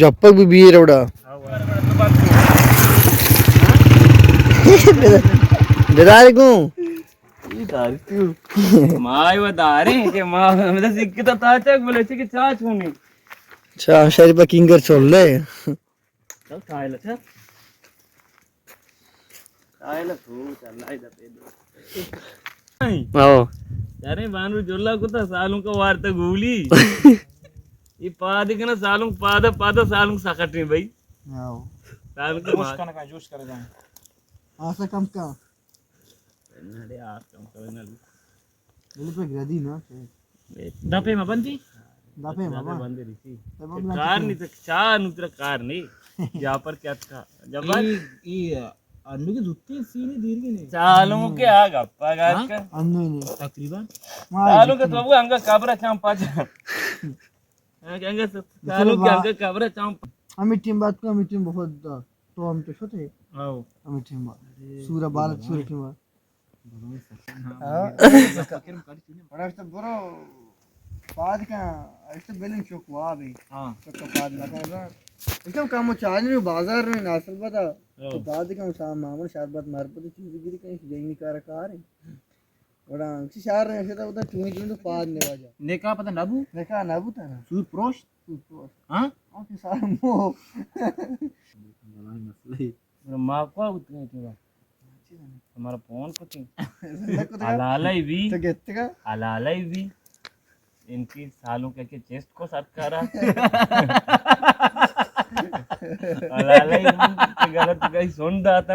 جپک be be روڑا۔ بدار گوں۔ ما و داریں کہ ما ہمدا سکتا تا چک بلے چک چاچ ہونی۔ چا شریف کنگر چولے۔ چل ساحل، اچھا۔ ساحل تو چل، لائی دا پہ دو۔ آؤ۔ یاریں بانو جلا کتا سالوں کا وارتا گولی۔ یہ پاد کنا سالوں پادا پادا سالوں سکٹیں بھائی۔ آؤ۔ سالوں کا جوش مار۔ کنا کا جوش کر جائیں۔ آسا کم کا۔ نہ رے، آس کم کرے نہ لو۔ دل پہ گردی نا۔ دپے ما بندی؟ دپے ما دپے بند۔ بندی رسی۔ تب ہم کار نہ نہیں تو چا نو تیرا کار نہیں۔ یا پر کیا تھا؟ جبر؟ ای، ای، انو کے دوتی سینے دیر کے نہیں۔ چالوں کے آ گپا گار ہاں؟ کا۔ انو ہی نہیں۔ تقریباً۔ ما چالوں کے تو انگا کبر چام پاچا۔ ہاں، کہ انگا چالوں کے انگا کبر چام پاچا۔ ہمیں ٹیم بات کو، ہمیں ٹیم بہت دا۔ تو ہم تو شتے۔ آؤ۔ ہمیں ٹیم بات۔ ارے، سورہ بارت، سورہ ٹیم بات۔ ہاں۔ بڑا تو برو پاد کا، ایسے بلن چوک وابی۔ ہاں۔ چوک پاد لگا۔ ایسے کم چالی بازار میں ناصر بدا۔ ہاں۔ تو پاد کا سامان شربت مربت چیز گری کہیں جنگی کار کار ہے۔ وڑا چی شہر نے شتا ودا چونی چونی تو پاد نے واجہ۔ نکاح پتہ نبو؟ نکاح نبو تا نا۔ سور پروش؟ سور پروش۔ ہاں؟ اوکے سار مو۔ بلائی مسئلہ ہے۔ میرا ماں کو بتنے تھے۔ ہمارا فون کو تھی۔ حلالہ ہی بھی۔ تو گتے کا؟ حلالہ ہی بھی۔ ان کی سالوں کے، کے چیسٹ کو سرکارا۔ حلالہ ہی بھی کہ غلط کہیں سن داتا۔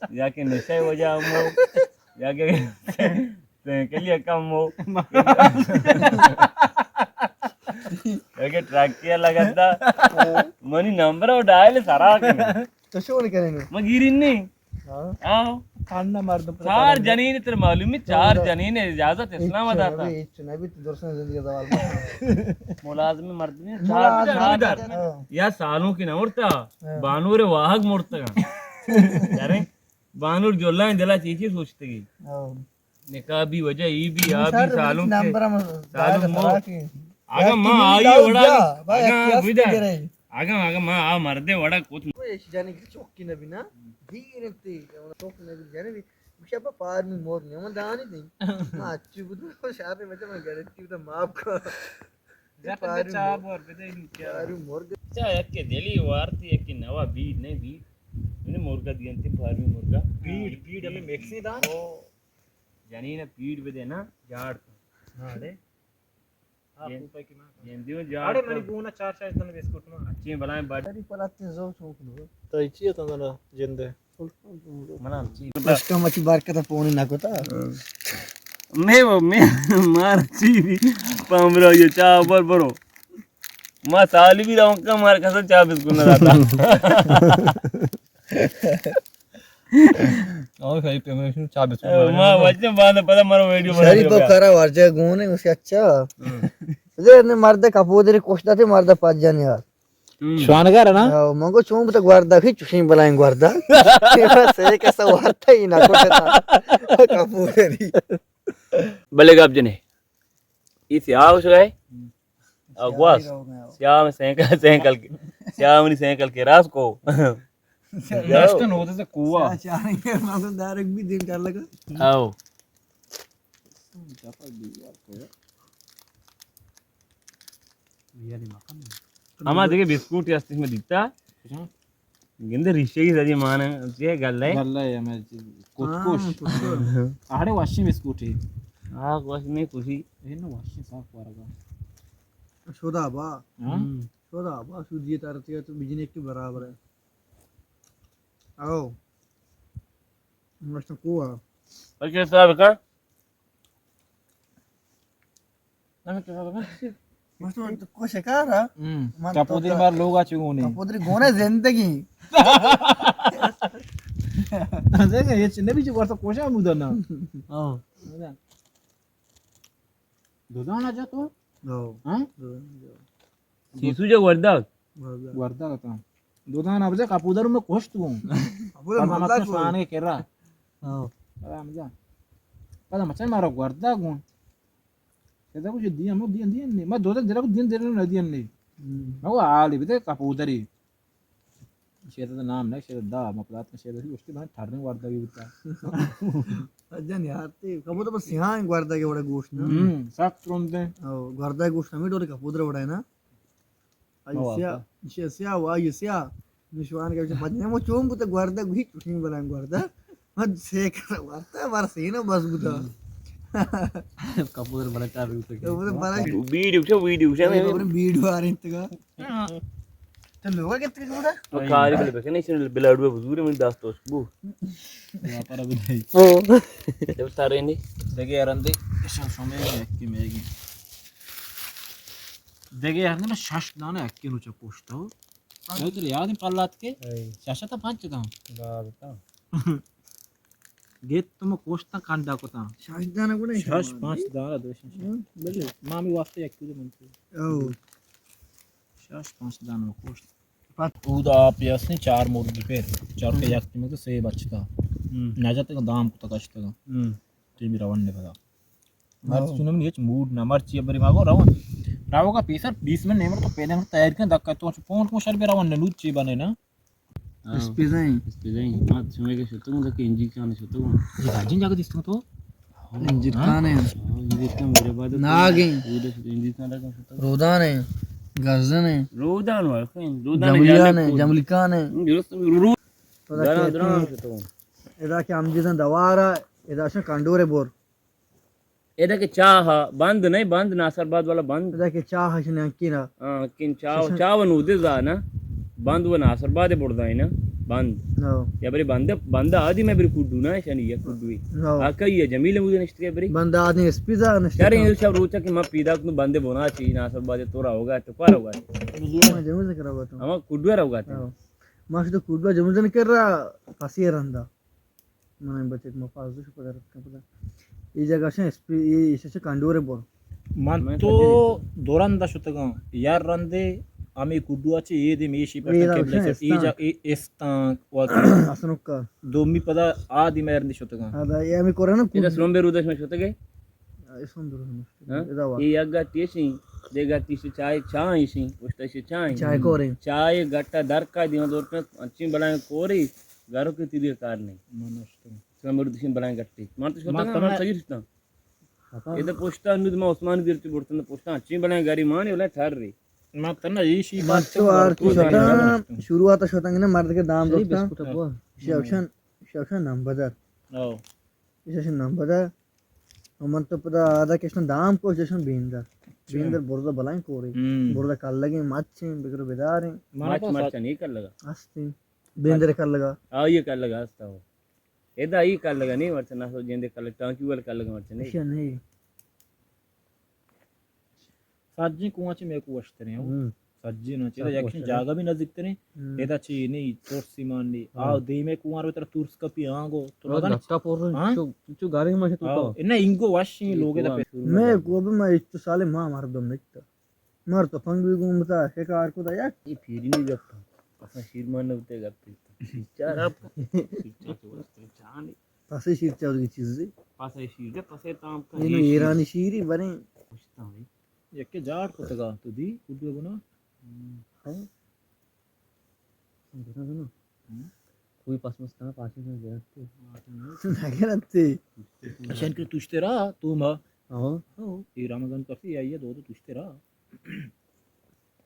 یا کہ نشے وجہ ہم ہو، یا کہ سائیکل یا کم ہو۔ یا کہ ٹرک یا لگتا۔ منی نمبر او ڈائل سرا کن۔ تو شون کریں گے؟ مگیرین نہیں۔ ہاں۔ آؤ۔ کھانا مردم پتہ چار نہیں۔ جنین تر معلوم ہے، چار تو جنین اجازت اسلام ادا تھا۔ نبی، ہچ نبی تو درسن زندگی زوال مت۔ ملازم مردم ہے، چار ملازم چار مردم۔ ہاں۔ یا سالوں کی نہ مرتا، ہاں۔ بانور واہگ مرتا۔ یارے، بانور جلائیں دلا چیچی سوچتے گی۔ ہاں۔ نکاح بھی وجہ ای بھی، آ بھی سالوں کے، سالوں مو۔ اگاں ما آئی وڑا، اگاں بوجا، اگاں، اگاں ما آ مردے وڑا کچھ۔ کوئی ایسی جانے کی چوکی نہ بھی نا، دیر تے، چوک نہ بھی جانے بھی، مشابہ پار میں مور نے، من دانی دیں۔ ما اچھی بود، شہر میں بچا، من گارنٹی بتا، معاف کر۔ گٹ پارو چا مور۔ بور بدے نو کیا؟ پارو مور۔ چا یک دلی وارتی، یک نوا بید نہیں بید۔ من مرگا دینتی، پارو مرگا۔ پیڑ، پیڑ ہمیں مکسی دان۔ او۔ جنین پیڑ بدے نا، جاڑ تو۔ ہاں رے۔ ہاں، جن-، کوپے کی ماں۔ جن دیو جاڑ اڑے تو۔ منی گونا چار چار دن بسکٹ ما۔ اچھی بلائیں بڑ۔ تری پلاتے زو چوک نو۔ تئی چی اتنا جندے؟ منا چی؟ بس کم اچھی بار کتا پونی نہ کتا۔ میں وہ، میں مار چی بھی پامرا یہ چا بر برو۔ ما سالی بھی رہوں کا مار کسا چا بسکٹ نہ رہتا۔ اور صحیح پہ میں چا بسکٹ ما وجہ باندھ پتا مارا ویڈیو بنا شریف دیا۔ کرا ورجہ گونے اس اچھا۔ ہم۔ زیر نے مرد کپودری کوشتا تھے مرد پاجانی یار۔ ہم۔ شوانگار ہے نا؟ آو، من گو چون بتا گواردا کی چوشیں بلائیں گواردا۔ سے کسا وارتا ہی نہ کوشتا۔ کپودری۔ بلے گپ جنے۔ ای سیاہ ہو گئے۔ ہم۔ آ، گواس۔ سیاہ میں سینکل، سینکل کے، سیاہ میں سینکل کے راس کو۔ ناشتہ نہ ہوتا سے کوا۔ سیاہ چاریں کے مطلب دارک بھی دن کر لگا۔ آو۔ ہما دیگه بسکوٹی است، میں دیتا۔ گندے ریشے کی سجی مانے، چی گل ہے؟ گل ہے، ہمیں کچھ ہاں، کچھ۔ کچھ کچھ۔ آڑے واشی بسکوٹی۔ ہاں، واشی میں کچھ ہی۔ اے نو واشی صاف ورگا۔ شدا با۔ ہاں؟ ہم۔ شدا با، سودی تارتی تو بجنے کے برابر ہے۔ آو۔ مست کو۔ اوکے، صاحب کا۔ مستر تو کو شکار ہے؟ ہم۔ من تو کپودری مار لوگا چگونی۔ کپودری گونے زندگی۔ دیکھ، یہ چنے بھی جو ورتا کوشا مودنا۔ ہاں۔ دودان آ جا تو؟ ہاں۔ ہاں؟ دودان آ جا۔ سیسو جا وردا۔ وردا۔ وردا کتا۔ دودان آ بجا کپودر میں کوشت گون۔ کپودر مطلب شانے کرا۔ ہاں۔ پدا مچن مارا وردا گون۔ شیدا گوشت، دیاں، ما دیاں، دیاں نے۔ ما دو دل درا گوشت، دیاں، دیاں نے، دیاں نے۔ ہم۔ ما گو حالی بدے کپودری۔ شیدا تو نام نہ، شیدا دا، ما پلات شیدا سی گوشتی، من ٹھرنے وردگی بوتا۔ سجن یار، تے کپودا بس سیاہیں گوردگے وڑا گوشت نا۔ ہم، سخت ترندیں۔ او، گوردگے گوشت ہمیں ڈولے کپودرے وڑا ہے نا۔ آئی ما سیاہ، واقعا۔ ایشی سیاہ و آئی سیاہ۔ نشوان کے پچ نمو چون بوتا گوردگ، ہیچ نہیں بلائیں گوردگ۔ من سے کر ورتا، بار سینہ بس بوتا۔ کپور بلا چار روپے کے۔ کپور بلا ویڈیو چا، ویڈیو چا، ویڈیو آ رہی تگا۔ تو لوگا کتنے بوتا؟ تو کاری بلے بکنے، ایشن بلاڈو بزور من دست توش بو۔ یا پر ابھی نہیں۔ او۔ جب تارے نہیں۔ دیکھے یار اندے، ایشن سمے میں کی میگی۔ دیکھے یار نے شش دانے اکی نو چا پوشتا ہو۔ بھائی تو یاد پلات کے؟ اے۔ شاشا تا پانچ تا۔ دار تا۔ گیت تم کوشتا کانڈا کتا۔ شاش دانا گڑا شاش پانچ دانا دوشن۔ ہاں، بلے۔ مامی واسطے یک کلو من تو۔ او۔ شاش پانچ دانا کوشت۔ پت۔ اودا آپ یاسنی چار مرگی پیر۔ چار کے یک تیمے تو سے بچتا۔ ہم۔ نجات کا دام کتا کشتا۔ ہم۔ تیمی روان نے پدا۔ مرچی چونم ہچ موڈ نہ، مرچی بری ما گو روان۔ راوگا پیسر بیس منٹ نیمر تو پہلے ہم تیار کن دکا تو فون کو شر بی روان نے لوچی بنے نا۔ ہاں۔ اسپیدائیں۔ اسپیدائیں۔ ما شمے کے شتو دکا انجی کان شتو۔ یہ راجن جاگہ دیستو تو؟ انجی کان ہے۔ ہاں، انجی کان میرے بعد ناگیں۔ انجی کان لگا شتو۔ رودان ہے۔ گرزن ہے۔ رودان والے، رودان جملیان ہے، جملیکان ہے۔ درست رو-، رو-، دران، دران شتو۔ ادا کہ ہم جیزن دوارا، ادا شن کنڈورے بور۔ ادا کہ چاہ بند نہیں، بند ناصر آباد والا بند۔ ادا کہ چاہ شن انکینا۔ ہاں، انکین چاہ، ششن۔ چاہ نودے زانا۔ بند و ناصر آباد بردائیں نا۔ بند۔ ہاں۔ یا بری بند، بند آدی میں بری کڈو نا، شنی یا کڈوی۔ ہاں۔ آ کئی ہے، جمیل مودے نشت کے بری۔ بند آدی اسپیزا نشت۔ یار، یہ شب روچا کہ ما پیدا کنو بند بنا چی، ناصر آباد تو رہا ہوگا، تو پار ہوگا۔ یہ میں جمیل ذکر ہوگا تو۔ ہما کڈو رہا ہوگا تو۔ ہاں۔ ما شد کڈو جمیل ذکر رہا، پسی رندا۔ من بچک ما پازدہ شو پدا رتکاں پدا۔ اے جگہ شن اسپی-، اے ایشا چہ کنڈورے بر۔ من من تو سجل دو رندا شتگاں۔ یار رندے ہمے کڈوا چہ اے دیم ایشی اے پشتن دا قبلہ شن چہ اے استان۔ جا-، اے استان و اسنوکا۔ دومی پدا آ دیم اے رندے شتگاں۔ ادا اے ہمے کورا نا ادا کڈ-، سرمبے رودش میں شتگے؟ آ، اے سرمبے رودش میں شتگے۔ ہاں؟ ادا وا۔ اے یک گٹی شیں، دے گٹی شیں چائے، چائے شیں، پشتا شیں چائے۔ چائے کورے۔ چائے گٹا درکا دیما دور پہ انچیں بلائیں کورے۔ گھرو کے تیلی کار نہیں۔ من نشتم۔ سنا مردشیں بلائیں گٹی۔ من تو شتاں، من تنا من سگیر شتاں۔ ادا پشتا نود ما عثمان دیر چ برتن پشتا۔ چین بلائیں گاری مانی بلائیں ٹھر رہی۔ من تنا ایشی من بات تو آر تو شتاں، شروعات شتاں کہ مرد کے دام شری دوستاں۔ بسکٹ ابو۔ شوشن، شوشن نام بدر۔ او۔ شوشن نام بدر۔ و من تو پدا آدا کشتن دام کو شوشن بیندر۔ اچھا۔ بیندر برزا بلائیں کورے۔ ہم۔ برزا کلگیں مچیں، بگر بداریں۔ مچ مرچا نہیں کلگا۔ ہستیں۔ بیندر کلگا۔ آئیے کلگا ہستا ہو۔ ادا ای کلگا نہیں مرچا، نہ سو جیندے کلگ، ٹانکی وال کلگا مرچا نہیں۔ اشیا نہیں۔ سجیں کوہاں چہ میکو وشتریں ہو۔ ہم۔ سجیں نہ چہ سب یکیں وشتریں۔ جاگہ بھی نزدیکتریں۔ ہم۔ ادا چی نہیں، ترسی مان نہیں۔ ہاں۔ آ دیمے کوہاں رو ترا ترس کپی آنگو۔ تو او نزان گٹا پور ہاں؟ چو، چو گارے ما تو آؤ۔ تو۔ نہ انگو وشیں لوگ ادا کوہاں پہ۔ شروع میں نہ کو بھی میں تو سالے ماں مردم نکتا۔ مر تو پنگ بھی گوم بتا، شکار کو دا یک۔ یہ پھیری نہیں گپ۔ اصلا شیر مان نہ بتے گپ۔ چار آپ۔ پاسے شیر چاود کی چیز ہے۔ پاسے شیر دے، پاسے تام کا۔ یہ نو ایرانی شیری بنے۔ پوچھتا ہوں۔ یکے جاڑ کتگا تو دی، کڈو بنا۔ ہم۔ ہاں۔ سمجھنا تھا نا۔ ہم۔ کوئی پاس مس کنا پاس میں گرتے۔ نہ گرتے۔ شن کے تشتے را تو ما۔ ہاں۔ ہاں۔ یہ رمضان کرتی آئی ہے دو دو تشتے را۔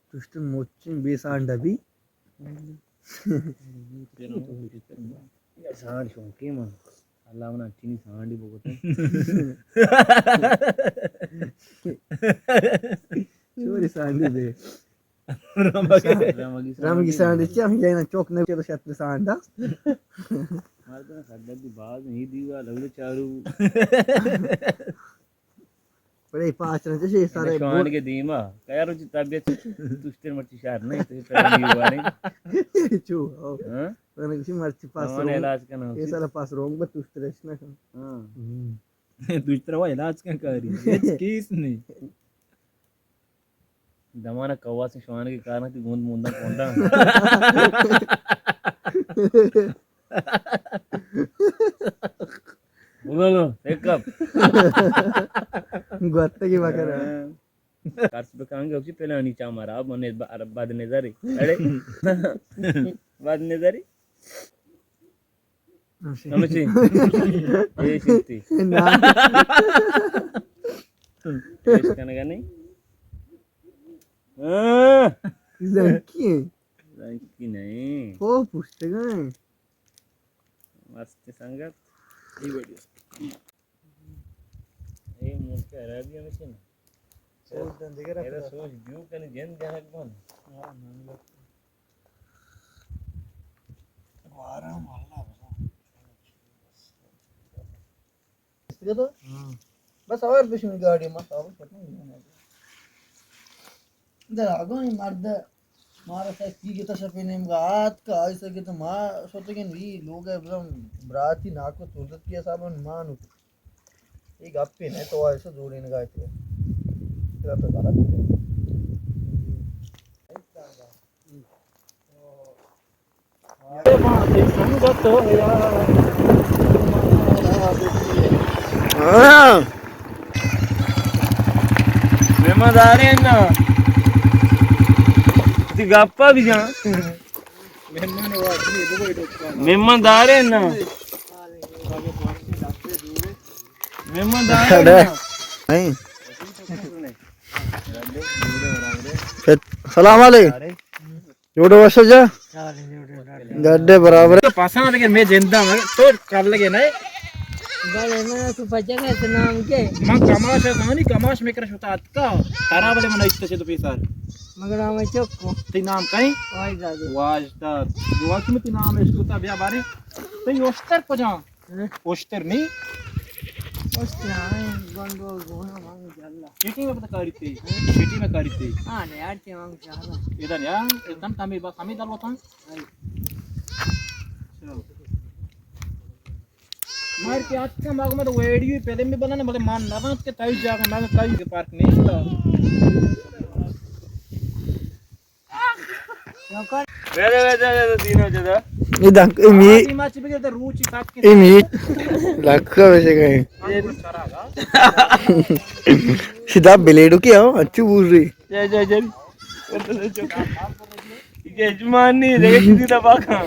تشتے موچن بے سانڈا بھی۔ سانڈ شوقی من۔ اللہ منا چینی سانڈی بگوتے۔ چوری سانڈی دے۔ رمگی۔ رمگی سانڈی چی ہم جائنا چوک نہ چلو شتر سانڈا۔ مردم سڈت دی باز نہیں دیوا لوڑ چارو۔ بڑے پاس رہتے سے سارے شوان بول۔ کے دیما۔ کیا روچی طبیعت تشتر مرچی شہر نہیں تو پہلے دیوا نہیں۔ چو، او۔ ہاں؟ تو نے کسی مرچی پاس روان روم۔ علاج کرنا اے اسی۔ سارا پاس روم بس تشتر اس نہ کن۔ ہاں۔ ہم۔ تشتر وہ علاج کن کاری۔ ہچ کیس نہیں۔ دمانا کواس شوان کے کارن تی گوند موندا کونڈا۔ بابا، ایک کپ۔ گوتگی بکر۔ ہاں۔ قرض بکانگے، اسی پلانی چا مارا، بنے ب-، بد نظری۔ اڑے۔ بد نظری۔ ہمشی۔ اے شتی۔ نا۔ پیش کنگا نہیں۔ ہاں۔ زنکی ہے۔ زنکی نہیں۔ او پوچھتے گئے۔ مست سنگت۔ اے ملک عربی ہمشی نا۔ سوچ دن دیگر ادا رکھتا۔ سوچ جو کنی جند جنک بن۔ وارم اللہ بزن۔ ہاں۔ بس اور بشن گاڑی ما صاحب پتہ نہیں۔ در آگاہی مرد مارا سیک کی گتا شپے نیمگا آتکا آئی سر گتا ما شتگن وی لوگ ء بزاں براتی ناکو ترزت کی حسابا مانو۔ اے گپے نہ تو ایسا جوڑینگا تے۔ ترا تو غلط ہے۔ ہاں۔ مہمان دارے نا۔ تی گپا بھی جان۔ مہمان دارے نا۔ مہمان دارے نا۔ نہیں۔ سلام علیکم۔ جوڑے وش جا؟ گڈے برابر۔ تو پسند لگے میں زندہ میں تو کر لگے نہیں۔ بلے میں تو پچا گئے تو نام کے؟ من کماش ہے، کماش میں کر شتا اتکا۔ ترا بلے من ایت سے تو پیسار۔ مگر نام چوک کو۔ تی نام کئی؟ واجداد۔ واجداد۔ جو وقت میں تی نام اس کو تا بیا بارے۔ تی اوشتر کو جان۔ ہاں؟ اوشتر نہیں؟ اوشتر ہاں، گنڈو گونا مانگ جالا۔ چیٹی میں پتہ کاری تھی؟ ہاں؟ چیٹی میں کاری تھی؟ ہاں، نے یار، چے مانگ جالا۔ ادھر یار، اتن کمی بس ہمیں دل وطن۔ ہاں۔ چلو۔ مار کے آج کا ماغ میں تو ویڈیو پہلے میں بنانے، بلے مان نہ بنت کہ تائی جاگہ میں تائی کے پارک نہیں تھا۔ ویدہ، ویدہ، ویدہ، دینو جدا۔ اے دنک، اے می-، آدی ما چی بگیر تے روچی تاک کے اے می-، لکھا ویسے گئے۔ سیدھا بلیڈو کیا ہو؟ اچھو بول رہی۔ جے، جے، جے۔ یجمانی، دیکھے کسی دفعہ کھاں۔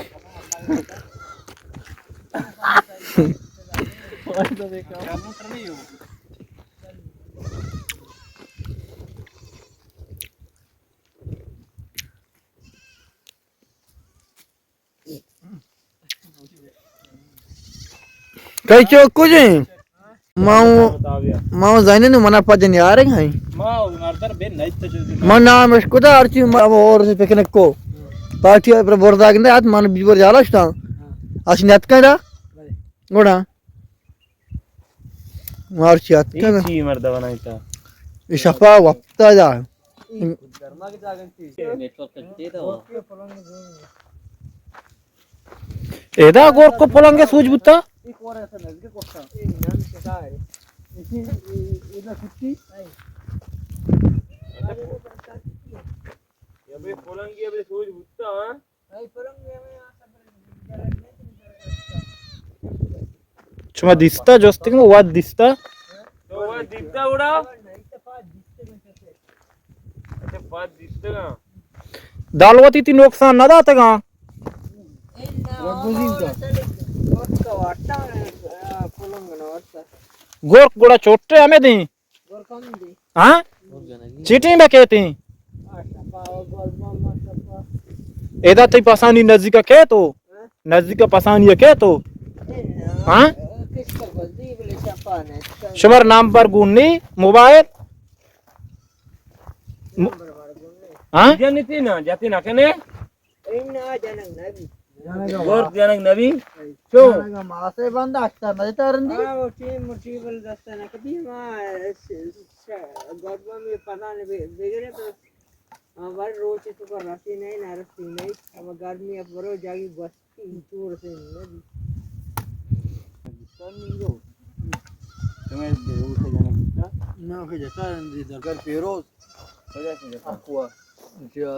کئی چوک کجیں؟ ما، ما زائنے نو منا پجن یاریں ہیں۔ ما نام اس کو دا ہرچی ما اور سے پکنک کو۔ پارٹی پر بردا گندے آت من بیبر جالا شتا۔ اش نیت کندا۔ گوڑا۔ مارچی آتکہ اے نا۔ چی مردہ بنائیتا؟ اے شپا وپتا جا۔ ادا گورکو پلنگ سوج بوتا؟ پلنگی ابھی سوج بوتا، ہاں؟ شما دیستا جست کن، وت دیستا؟ تو وت دیستا گڑا؟ اچھا، وت دیستگاں۔ دلوتی تی نقصان نہ داتگاں؟ گرک گڑا چھوٹے ہمیں دیں۔ ہاں؟ چی ٹیم ءَ کیت ایں؟ ادا تئی پسانی نزیک ءَ کیت او؟ نزیک ءَ پسانی ءَ کیت او؟ ہاں؟ شمار نمبر گون نی موبائل؟ م-، ہاں؟ جنتی نا، جتی نا کنے؟ گورک جنگ نبی؟ چو؟ جنگ ماسے بند اکثر نہ دیتا رندی؟ ہاں، وہ ٹیم، وہ ٹیم بل دستا نہ کبھی ما، س-، س-، گوربا میں پتا نہیں بے-، بگڑے تو، ہاں، بر روچ تو کر رسی نہیں، نہ رسی نہیں۔ اب گرمی اب برو جاگی گوستی تو رسی نہیں۔ تمہیں اسے جانا کتا؟ نہ، کہ جتا رندی درکار پیروز۔ کجا سے جتا؟ اکوا۔ اچھا۔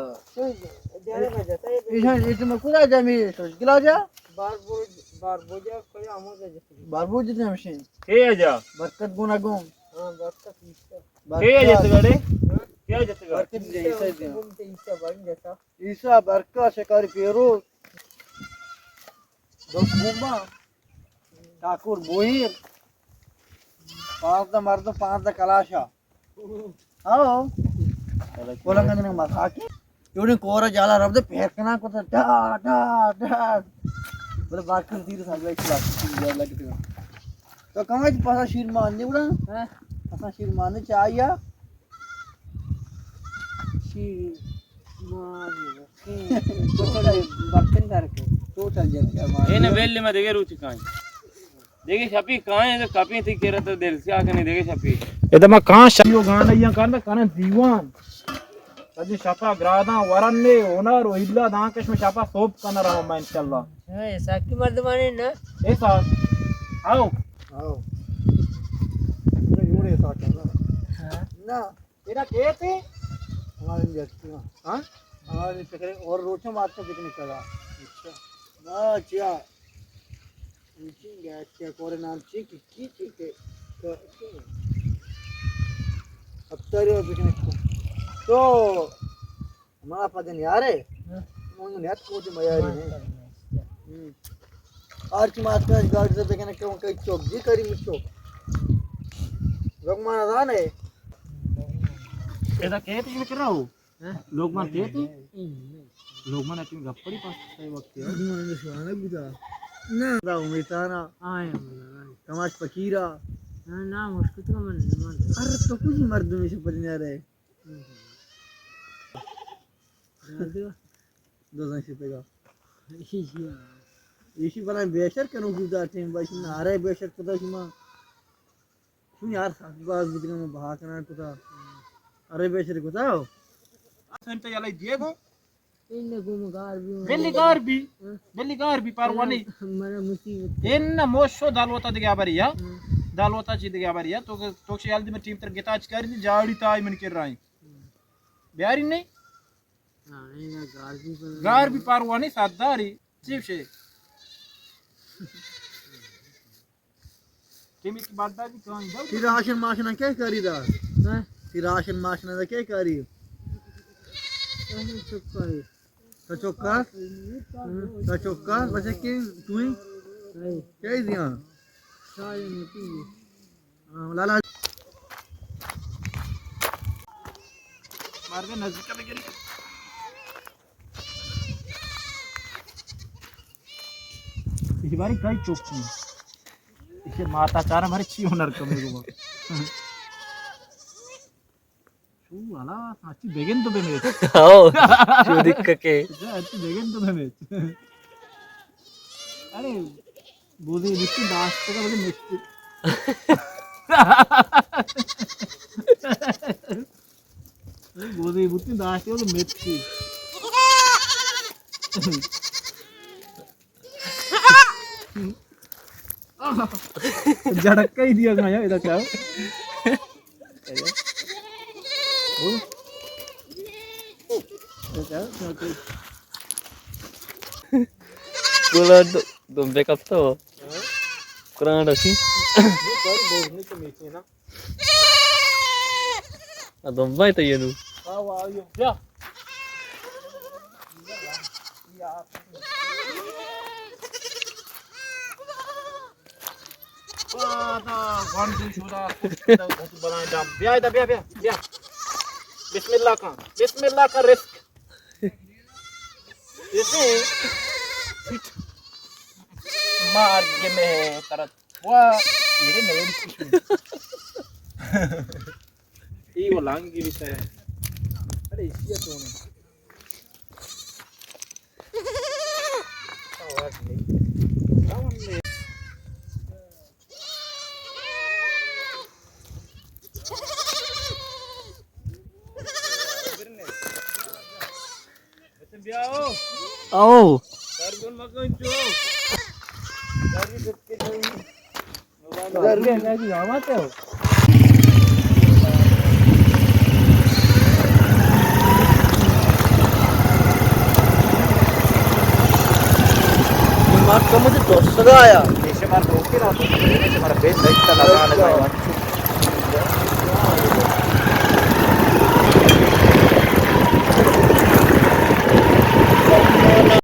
ایشان، ایشان کجا جا می سوچ گلا جا؟ بار برو، بار بوجا کوئی آموزہ جتگی۔ بار بوجا تے ہمشیں۔ کے اجا؟ برکت گونا گون۔ ہاں، برکت ایسا۔ برکت۔ کے اجا تگڑے؟ ہاں؟ کے اجا تگڑے؟ برکت جی ایسا دیا۔ گون تے ایسا بن جتا۔ ایسا برکت شکاری پیروز۔ دو بومبا۔ ٹاکور بوہیر۔ پانزدہ مردم، پانزدہ کلاشا۔ ہاؤ۔ بولنگا جنگ مساکی۔ یوڑیں کورا جالا رب دے پیر کنا کو ڈا، ڈا، ڈا۔ بولے باکر تیر سا گئی چلا، تیر لگتے۔ تو کمائے پاسا شیر مان دے بڑا؟ ہاں۔ پاسا شیر مان دے چاہیا؟ شیر مان دے۔ تو چل برتن دار کے۔ تو چل جائے۔ اے نہ ویل میں دیگه روچ کائیں۔ دیگه شپی کائیں، تو کپی تھی کرا تو دل سیاہ کنی دیگه شپی۔ ادا ما کان شپی و گانا یا کان کان دیوان۔ اجے شپا گراداں ورن نے ہنر و الا دانکش میں شپا صوب کنا رہا ما انشاءاللہ۔ اے ساکی مردمانی نا۔ اے سا۔ آؤ۔ آؤ۔ یہ یوڑے سا کنا۔ ہاں۔ نا۔ تیرا کیت؟ ہمارے جتنا۔ ہاں؟ ہمارے فکر اور روچوں بات کا پکنک کرا۔ اچھا۔ نا، کیا؟ کیا کورے نام چی کی، کی، کی، کی، ہفتاری اور پکنک کو۔ تو ہمارا پدن یار ہے۔ ہاں۔ من نیت کو دے میاری نہیں۔ ہاں۔ ہم۔ آج کی ماسٹر گاڑی سے دیکھنے کو کئی چوک جی کری مچو۔ لوگ مانا دان ہے۔ ادا کہتے ہیں کرا ہو؟ ہاں؟ لوگ مان کہتے؟ لوگ مان اپنی گپڑی پاس صحیح وقت ہے۔ لوگ مان نے سوانا بودا۔ نہ دا امیتانا۔ آئے، آئے۔ کماش فقیرا۔ نہ، نہ، مشکل تو من، من۔ ارے تو کچھ مردمی سے پدن یار ہے۔ دو زن شپگا۔ ایشی بنا بیشر کنو گودا ٹیم باش نہ ارے بیشر کتا شما۔ شما یار ساز باز بودگا ما بہا کنان کتا۔ ارے بیشر کتا ہو۔ سنت یلا دیگو۔ ان گم گار بھی۔ بلی گار بھی۔ ہاں۔ بلی گار بھی پروانی۔ منا مصیبت۔ ان موشو دالوتا دگه بری یا۔ ہاں۔ دالوتا چی دگه بری یا۔ تو، تو شیال دی میں ٹیم تر گتا چکاری دی جاڑی تای من کر رہا ہے۔ ہاں۔ بیاری نہیں؟ ہاں، یہ گار بھی پر-، گار بھی پروانی سرداری، چیپ شے۔ ٹیم کی بات دا بھی کہاں دو؟ تئی راشن ماشن کے کاری دا؟ ہاں؟ تئی راشن ماشن دا کے کاری؟ راشن چکا ہے۔ تو چکا؟ ہاں۔ تو چکا؟ بچے کی توئی؟ ہاں۔ کیا دیا؟ شاید نہیں۔ ہاں، لالا۔ مار دے نزدیک بگری۔ اسی باری کئی چوک کی۔ اسے ماتا چارا مارے چی ہنر کمے گو۔ شو والا ساچی بگن تو بمیت۔ ہاؤ۔ شو دکھ کے۔ ساچی بگن تو بمیت۔ ارے، بوزی بوتی داشت کا بوزی مچ۔ بوزی بوتی داشت کا بوزی مچ۔ جھڑکا ہی دیا گیا، ادا کیا؟ بولا دو، دو بیک اپ تو۔ قرآن رسی۔ آ، دمبای تو یه نو. بیا، بیا، بیا، بیا. بسم اللہ کن. بسم اللہ کن، رزق. مار گمے ترت. وا، میرے نئے کچھ. اے وہ لانگی بھی ہے. ارے، اسی تو نہیں. آواز نہیں. ساؤنڈ نہیں. آؤ. تو مجھے دوست لگا آیا۔ ایشے مار دوستی رہا تو، ایشے مار بیت دیکھتا لگا لگا۔